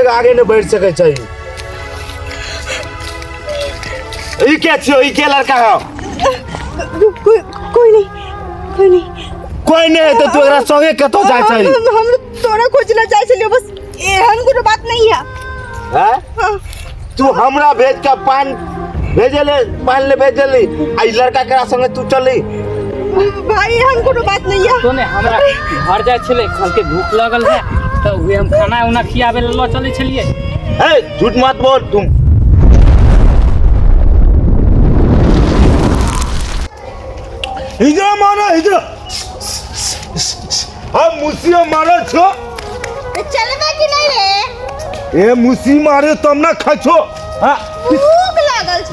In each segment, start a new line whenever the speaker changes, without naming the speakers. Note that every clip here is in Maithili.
डेग आगे नहि बढ़ि सकै छै। ई के छियो? ई के लड़का है?
कोई कोई नहीं, कोई नहीं।
कोई नहीं है तो तू एकरा संगे कतौ जाइ छै?
हम तोरा खोजला जाइ छलियो, बस एहन कोनो बात नहीं है।
हैं?
हाँ।
तू हमरा भेज के पान भेजले, पान ले भेजली, आ ई लड़का केरा संगे तू चली?
भाई, एहन कोनो बात नहीं है।
तो ने हमरा घर जाइ छलै, कहलकै भूख लगल है, तऽ उहे हम खाना उना खियाबे लए लऽ चलै छलियै।
ए, झूठ मत बोल तुम। हिजरा मारो, हिजरा। हम मुसिया मारो छो।
चलबे कि नहीं रे?
ए, मुसी मारे तब ना खाइ छो। हाँ।
भूख लागल छ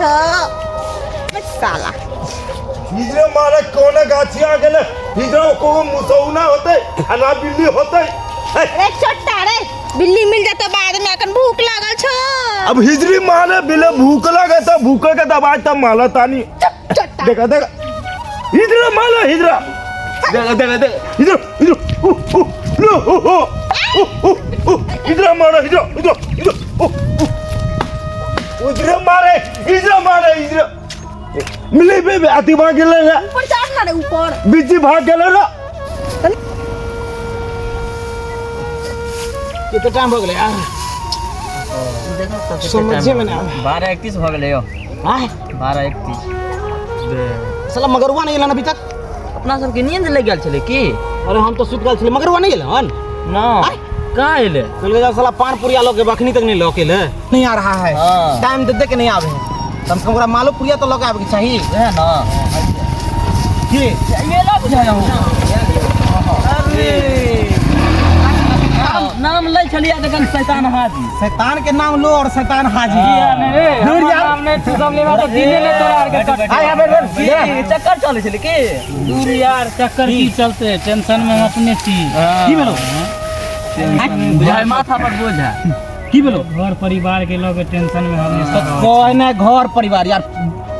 साला।
हिजरा मारे कोना गाछी आ गेले? हिजरा को मुसौना होते आ ना बिल्ली होते।
रे छोटा रे, बिल्ली मिल जाता बाद में, अखन भूख लागल छ।
अब हिजरी मारे बिले भूख लगे तो भूखे के दवाई तब माला तानी।
चट्टा।
देखा देखा, हिजरा माला, हिजरा, देखा देखा देखा, हिजरा हिजरा, उ उ लो उ उ उ उ, हिजरा मारा, हिजरा हिजरा हिजरा, उ उ, हिजरा मारे, हिजरा मारे, हिजरा मिले बे अति भाग गेले रे।
ऊपर चढ़ ना रे, ऊपर।
बिजी भाग गेले रे।
कते टाइम भऽ गेलै यार? समझे में नहीं आवे।
12:31 भऽ गेलै यौ।
आँय?
12:31।
साला मगरुआ नहीं एलन अभी तक।
अपना सबके नींद लागि गेल छलै की?
अरे, हम तो सुति गेल छलियै, मगरुआ नहीं एलन हन।
ना, कहाँ एलै?
कहलकै जब साला पान पुरिया लऽ के अखनी तक नहीं लऽ के एलै। नहीं आ रहा है।
हाँ।
टाइम दे दे के नहीं आवे है, कम से कम ओकरा मालो पुरिया तो लऽ के आबे के चाही।
वएह ना।
की
एला बुझाय। अरे, नाम लै छलियै तखन शैतान हाजी।
शैतान के नाम लो और शैतान हाजी।
दूर यार, नाम नहीं तू सब लेबा तऽ दिने ने तोरा आर के कटतै।
आय, आय, बैठ, बैठ।
की चक्कर चलै छलै की?
दूर यार, चक्कर की चलते? टेंशन में हम अपने छी।
की भेलो?
बुझाय माथा पर बोझ है।
की भेलो?
घर परिवार के लऽ के टेंशन में हम।
कहे ना घर परिवार यार,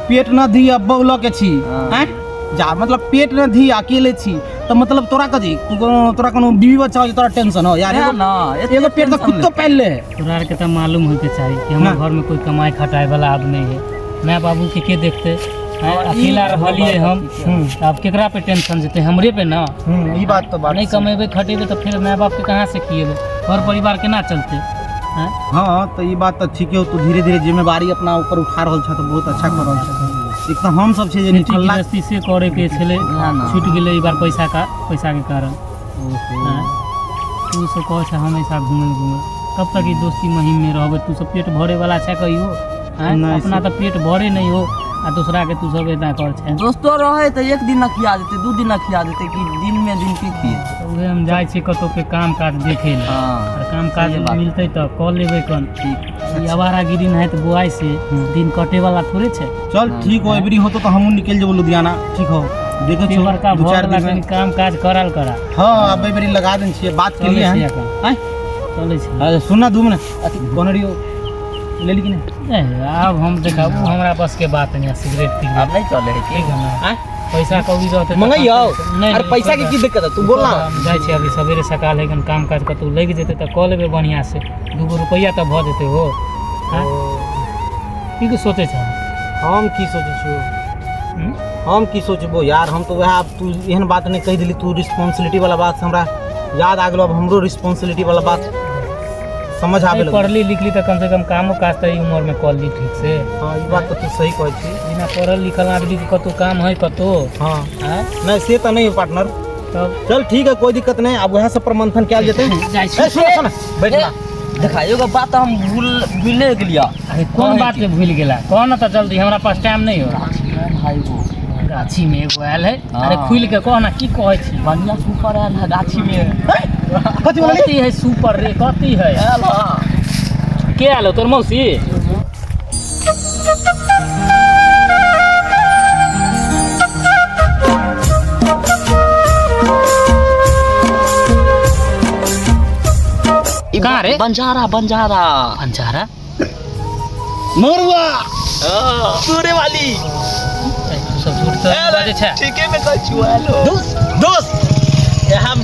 पेट न धी अब लऽ के छी। आँय? जा मतलब पेट न धी अकेले छी तऽ मतलब तोरा कथी, तोरा कोनो बीवी बच्चा हो जे तोरा टेंशन हो यार?
वएह
एगो
ना, एते
एगो पेट तऽ
टेंशन
कुत्तो पालि ले।
तोरा आर के तऽ मालूम होइके चाही कि हमर
ना।
घर में कोई कमाई खटाए वाला आब नहीं है। माय बाबू के के देखते हैं? अकेला रहलिए हम, आब केकरा पे टेंशन जेतै? हमरे पे ना।
ई बात तो बात
नहीं
सही।
कमेबै खटेबै तऽ फेर माय बाप के कहाँ से खिएबै? घर परिवार केना चलतै? आँय?
हाँ, तऽ ई बात तऽ ठीके हो। तू धीरे धीरे जिम्मेवारी अपना ऊपर उठा रहल छ तऽ बहुत अच्छा कर रहल छ। एक तऽ हम सब छै जे
खेती
निठल्ला।
गृहस्थी से करे के छलै,
ना, ना।
छूटि गेलै ई बार पैसा के कारण। आँय? तू सब कहै छै हमेशा घूमे घूमे, कब तक ई दोस्ती महिम में रहबै? तू सब पेट भरे वाला छै कहियो? आँय?
नहि,
अपना तऽ पेट भरे नहीं हो आ दूसरा के तू सब एना कर छै।
दोस्तो रहे तऽ एक दिन न खिया देतै, 2 दिन न खिया देतै, कि दिन में दिन के खिए?
तऽ उहे हम जाइ छी कतौ के काम काज देखे लए।
हाँ।
और काम काज
सही बात।
मिलतै तऽ कऽ लेबै कन। ई आवारागिरी नहि तऽ बुआइ से दिन कटे वाला थोड़े छै।
चल, ठीक हो। एबरी होतो तऽ हमहूँ निकलि जेबो लुधियाना। ठीक हो, देखै
से
छियौ
बड़का
दू
भऽ
चारि
गेला,
दिन
कनि काम काज करल करा।
हाँ, अब एबरी लगा देने छियै, बात
चलै
केलियै
छी
हन।
एखन।
आँय?
चलै छी।
अच्छा, सुन ना, 2 मिनट, अथी कोन रहियो लेली कि नहि?
ए, आब हम देखा, उ हमरा बस के बात नहीं है सिगरेट पी।
आब नहीं चले है की?
ठीक है ना?
आँय?
पैसा कौड़ी रहतै तऽ
मंगैयौ?
नहीं।
अरे, पैसा के की दिक्कत है? तू बोल ना।
हम जाइ छी अभी, सवेरे सकाल है, काम काज कतौ लागि जेतै तऽ कऽ लेबै बढ़िआँ से, 2 गो रुपैआ तऽ भऽ जेतै हो। आँय? की की सोचै छह?
हम की सोचै छियौ?
हम्म?
हम की सोचबो यार, हम तऽ वएह, आब तू एहन बात नहि कहि देली। तू रिस्पॉन्सिबिलिटी वाला बात से हमरा याद आ गेलो। अब हमरो रिस्पॉन्सिबिलिटी वाला बात समझ आबे
नहीं,
लगल।
पढ़ली लिखली तऽ कम से कम कामो काज तऽ ई उम्र में कऽ ली ठीक से।
हाँ, ई बात तऽ तू सही कहै छी।
बिना पढ़ल लिखल आदमी के कतौ काम है कतौ?
हाँ।
आँय?
नहीं, से तऽ नहीं पार्टनर।
तब?
चल, ठीक है, कोई दिक्कत नहीं, अब वएह सब पर मंथन कयल जेतै।
जाइ छी।
ए, सुन सुन, बैठ ना।
देखा, एगो बात हम भूले गेलियै।
अरे, कोन बात के भूलि गेला? कह न तऽ जल्दी, हमरा पास टाइम नहीं हो।
भाई, वो
गाछी में एगो आयल है।
हाँ।
अरे, खुलि के कह ना, की कहै छी?
बढ़िया सुपर आयल है गाछी में।
कथी बोलली?
कथी है सुपर रे? कथी है?
आयल है।
के आयल हो? तोर मौसी? कहाँ रे?
बंजारा, बंजारा।
बंजारा।
मरुआ।
तोरे वाली।
ए, तू सब झूठ तऽ बाजै छै।
ठीके में कहै छियौ, हेलो।
दोस्त, दोस्त, हम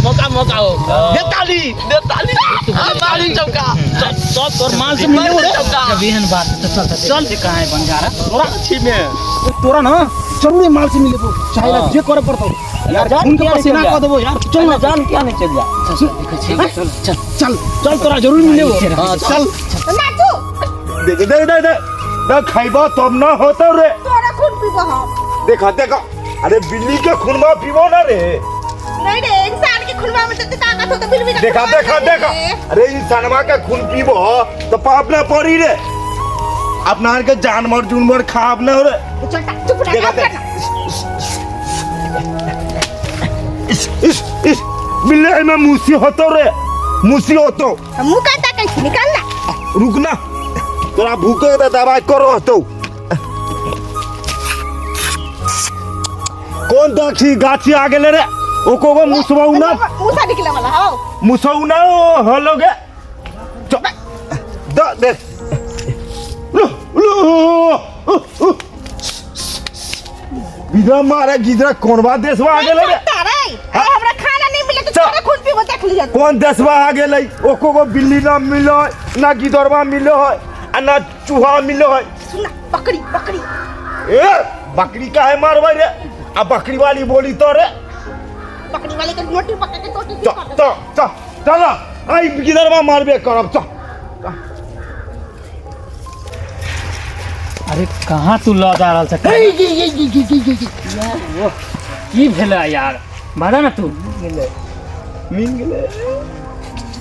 मौका मौका हो। दे ताली, दे ताली, मारी चौका।
सब तोर माल से मिले रे।
जब एहन बात है तो चल चल
चल।
कहाँ है बंजारा।
तोरा
अच्छी में
तोरा ना जरूरी माल से मिले चाहे
हाँ।
जे करे पड़तो यार,
जान
खून के
किया नहीं
पसीना
चल जा।
कऽ देबो यार। चल ना।
जान क्या नहीं चल जा।
चल चल।
चल चल, तोरा जरूरी मिले वो।
हाँ,
चल।
नाचू।
देख देख देख देख देख, खैबो तब ना होतो रे।
तोरा खून पीबो हम।
देखा देखा, अरे बिल्ली के खूनमा पीबो ना रे।
नहीं रे, इंसान के खूनवा में जते ताकत हो तो बिल्ली के
देखा
खूनवा
देखा
में
देखा
नहीं रे।
अरे इंसानवा के खून पीबो तो पाप ना पड़ी रे। अपना के जानवर जुनवर खाब ना रे।
चल चुप रह,
देखा
काम
देख।
करना।
इस इस इस बिल्ली में मूसी होतो रे, मूसी होतो।
मुंह का ताकत छी, निकाल ना।
रुक ना, तोरा भूखे के दवाई करो होतो। कौन गाछी गाछी आ गेले रे? ओको गो मुसबौ ना।
मूसा निकले वाला हो।
मुसौ ना होलो गे। द देख लो लो गिदरा मारे गिदरा, कोनबा देशवा आ गेले रे?
तारे अरे हमरा खाना नहीं मिले तो
चल।
तोरा खून पीबो देख लिया।
कोन देशवा आ गेलै? ओको गो बिल्ली ना मिलो है, ना गिदरवा मिलो है आ ना चूहा मिलो है।
सुन ना, बकरी बकरी।
ए बकरी काहे मारबै रे? आ बकरी वाली बोली तो रे।
बकरी वाले के रोटी पका के टोटी
चल चल चल चल, आई गिदरवा मारबे करब। चल।
अरे कहाँ तू लऽ जा रहल छ? की भेलै यार, बाजा ना तू।
मिल गेलै।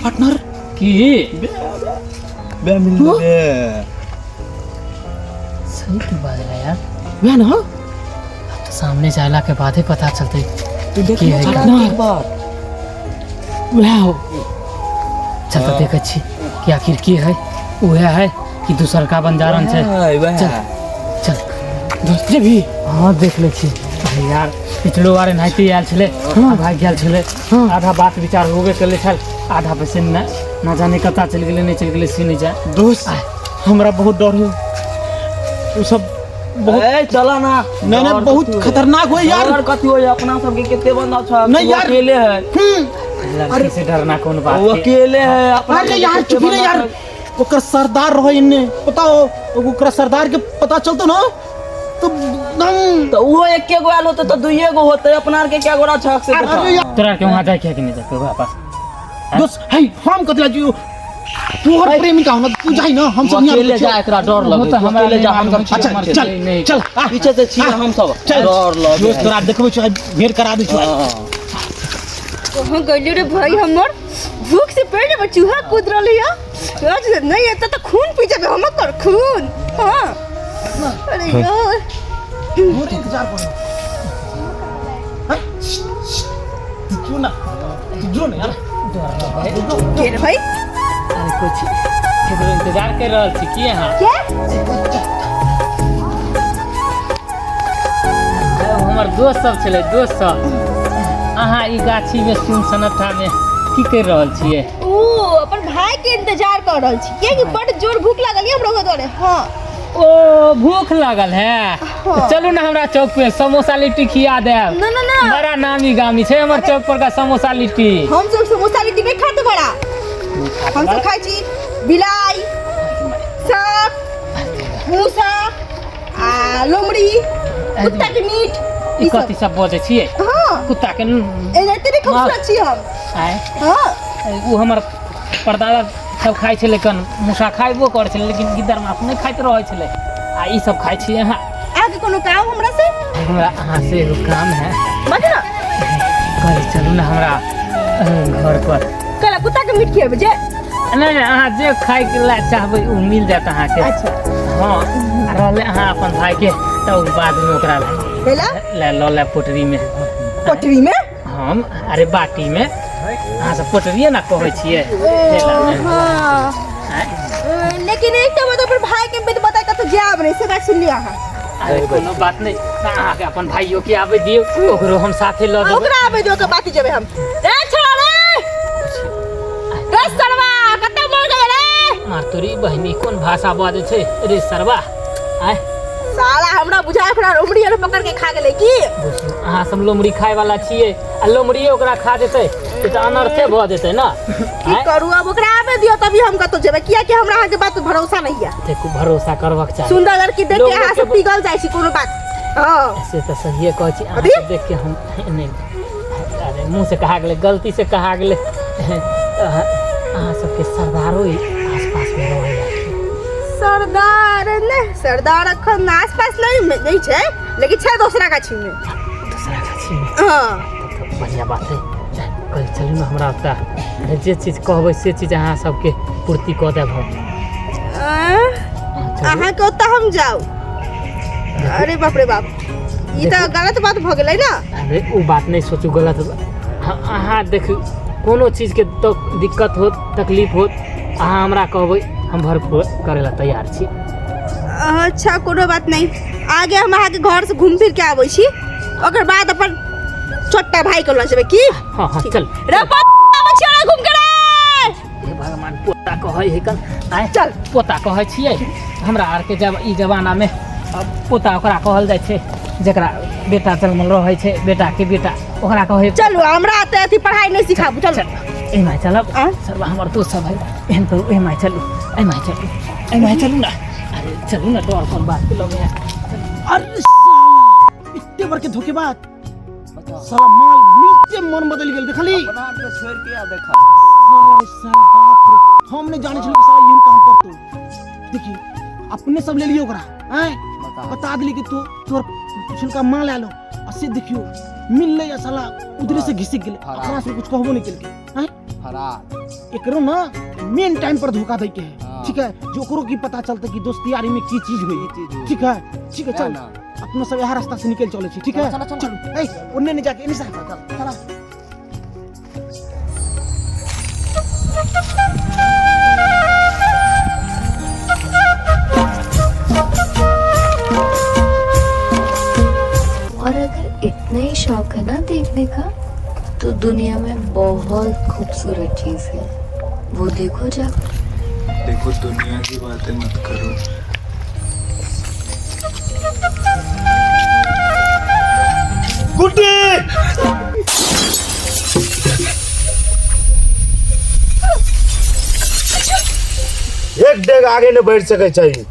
पार्टनर।
की
बे मिल गेलै।
सही तू बाजला यार।
वह ना।
अब तो सामने जायला के बादे पता चलते
तू देख
की है
ना एक बार।
वह हो।
चल तो देखै छी कि आखिर की है, उहे है कि दूसर का बंजारन छै।
वह वह।
चल चल।
दोस्त जे भी।
हाँ देख लै छी। अरे यार पिछलो बार एनाहिते आयल छलै, भागि गेल छलै। आधा बात विचार होबे केलै छल, आधा पैसे न ना जाने कतऽ चलि गेलै, नहि चलि गेलै से नहि जाय।
दोस्त हमरा बहुत डर हो उ सब बहुत।
ए चला ना।
नहीं नहीं,
डर
बहुत
कथी होय?
खतरनाक हो यार।
डर कथी होय? अपना सबके कितने बंदा छ?
नहीं
तू
यार।
अकेले है।
लड़की से डरना कोन बात
वो
के?
अकेले है अपना
अरे
सबके
यार
कितने
चुप ही
बंदा
यार।
छ?
ओकर सरदार रहो इन्ने, पता हो ओकरा सरदार के पता चलतो ना तो एकदम।
तो वो एके गो आयल होते तो दुइये गो होते, अपना आर के क्या गोरा छक से देखा।
अरे यार
तोरा के वहाँ जाए के कि नहीं जाए वापस?
दोस्त है हम कतला जी तोहर प्रेमिका हो ना, तू जाई ना, हम
तू
सब यहाँ
अकेले जा, एकरा डर
वो
लगे।
तो
तू
हमरा
अकेले
नहीं
जा, हम
मालूम
सब
छै,
अच्छा
हमर
चल
नहीं।
चल आ,
पीछे से छियै हम सब।
चल।
डर लगे।
दोस्त तोरा देखबै छौ, भेंट करा दै छौ।
हाँ।
कहाँ गइली रे भाई? हमर भूख से पेट में चूहा कूद रहली है। आज नहीं एता तो खून पी जाबे हम कर खून। हाँ अरे यार
बहुत इंतजार कर। हाँ? तू ना तू जो ना यार।
के रे भाई?
अरे कुछ केकरो इंतजार कर रहल छी की अहाँ?
के?
हमर दोस्त सब छलै, दोस्त सब। अहाँ ई गाछी में सुन सन्नाटा में की कर रहल छियै?
ऊ अपन भाई के इंतजार कर रहल छी, कियाकि बड़ जोर भूख लागल है हमरो घरे। हाँ।
ओ भूख लागल है?
हाँ।
चलू ना हमरा चौक पे समोसा लिट्टी खिया देब।
ना ना ना,
बड़ा नामी गामी छै हमर चौक पर का समोसा लिट्टी।
हम सब समोसा लिट्टी नहीं खाते बड़ा, हम सब खाइ छी बिलाई, सांप, मूसा आ लोमड़ी, कुत्ता के मीट।
ई
ई सब।
कथी सब बजै छियै?
हाँ।
कुत्ता के
एनाहिते नहीं खूबसूरत छी हम।
आय?
हाँ।
ओ हमर परदादा सब खाइ छलै कन, मूसा खाइबो करै छलै, लेकिन गिद्दर मास नहि खाइत रहै छलै, आ ई सब खाइ छियै अहाँ।
अहाँके कोनो काम हमरा से?
हमरा अहाँ से एगो काम है।
बाजू ना।
कहली चलू ना हमरा घर पर।
कल कुत्ता के मीट खिएबै जे?
नहि नहि, अहाँ जे खाइके लए चाहबै ओ मिल जायत अहाँके।
अच्छा।
हाँ, आ रहलै अहाँ अपन भाइके तऽ ओ बादमे ओकरा
भेला
ले लऽ ले पोटरीमे।
पटरी में?
हम अरे बाटी में, अहाँ सब पोटरिए ना कहै छियै। ठेलामे।
हाँ।
आँय?
लेकिन एकटा बात, अपन भाई के बेट बताय कतौ जायब नहीं, से बात सुन लियौ अहाँ।
अरे कोनो बात नहि, अहाँके अपन भाइयो के आबै दियौ, ओकरो हम साथे लऽ जेबै।
ओकरा आबै दियौ, ओकर बाती जेबै हम। रे छोड़ा रे, रे सरवा, कतऽ मर गेलै रे?
मार तोरी बहिनी, कोन भाषा बाजै छै रे सरवा? आँय?
साला हमरा बुझाय ओकरा लोमड़ी आर पकड़ के खा गेलै की।
बुझियौ अहाँ सब लोमड़ी खाय वाला छियै आ लोमड़िए ओकरा खा जेतै। ई तऽ अनर्थे भऽ जेतै ने।
की करू अब, ओकरा आबे दियौ तभी हम कतौ जेबै, कियाकि हमरा अहाँके बात पर भरोसा नहीं है।
देखू, भरोसा करबाक चाही।
सुंदर लड़की देख
लोग
के अहाँ
लोग के
सब पिघल जाइ छी, कोनो बात। हाँ।
से तऽ सहिए कहै छी।
कथी?
अहाँके देख के हम नहि, अरे मुँह से कहा गेलै, गलती से कहा गेलै। अहाँ अहाँ सबके सरदारो आस पास मे रहैया?
सरदार नहि, सरदार अखन आस पास नहीं नहीं छै, लेकिन छै दोसरा गाछी में।
दोसरा गाछी मे?
हाँ।
तब तऽ बढ़िआँ बात है। कल चलू ने हमरा ओतऽ, जे चीज कहबै से चीज अहाँ सबके पूर्ति कऽ देब हम।
आँ,
अहाँ चलू।
अहाँके ओतऽ हम जाउ? अरे बाप रे बाप, ई तऽ गलत बात भऽ गेलै ने।
अरे ओ बात नहि सोचू गलत। अहाँ देखू, कोनो चीजके तो दिक्कत होत, तकलीफ होत, अहाँ हमरा कहबै, हम भरपूर करै लए तैयार छी।
अच्छा, कोनो बात नहीं, आगे हम अहाँके घर से घूम फिर के आबै छी, ओकर बाद अपन छोटा भाई के लऽ जेबै की।
हाँ हाँ, चल
रे आबै छी रे घूम के रे।
हे भगवान, पोता कहै है कन आय।
चल।
पोता कहै छियै हमरा आरके जब ई जमानामे अब पोता ओकरा कहल जाइ छै जकरा बेटा जन्मल रहै छै, बेटाके बेटा ओकरा कहै।
चलू, हमरा एते अथी पढ़ाई नहीं सिखाबू, चलू।
एहि माय चलब।
आँय?
सरबा हमर दोस्त सब है, एहन करू, एहि माय चलू, एहि माय चलू, एहि माय चलू ना। अरे चलू ना, डर कोन बात के लगे है?
अरे साला, इतने बड़के धोखेबाज साला, माल मिलते मन बदल गेल, देखली?
अपना आरके छोड़ि के आ देखा।
साला रे साला, बाप रे, हम नहीं जाने छलियै कि साला एहन काम करतो। देखी, अपने सब ले लियो ओकरा आँय।
बता।
बता देली कि तू तोर पिछुलका माल आलो आ से देखियो मिलले या साला उधरे से घिसक गेलै।
फरार।
अपना से कुछ कहबो नहीं केलकै आँय।
फरार।
एकरो ना मेन टाइम पर धोखा दै के है।
हाँ।
ठीक है, जो ओकरो की पता चलते कि दोस्ती यारी में की चीज हुई।
की चीज हुई।
ठीक है, ठीक है, चल।
ना।
अपना सब यहाँ रास्ता से निकल चले छी, ठीक है?
चलो, चलो,
चलो। ए ओन्ने नहीं जाके एने से चला।
और अगर इतना ही शौक है ना देखने का, तो दुनिया में बहुत खूबसूरत चीज है, वो देखो जाकर।
देखो, दुनिया की बातें मत करो।
गुड्डी, एक डेग आगे नहीं बढ़ सके चाहिए।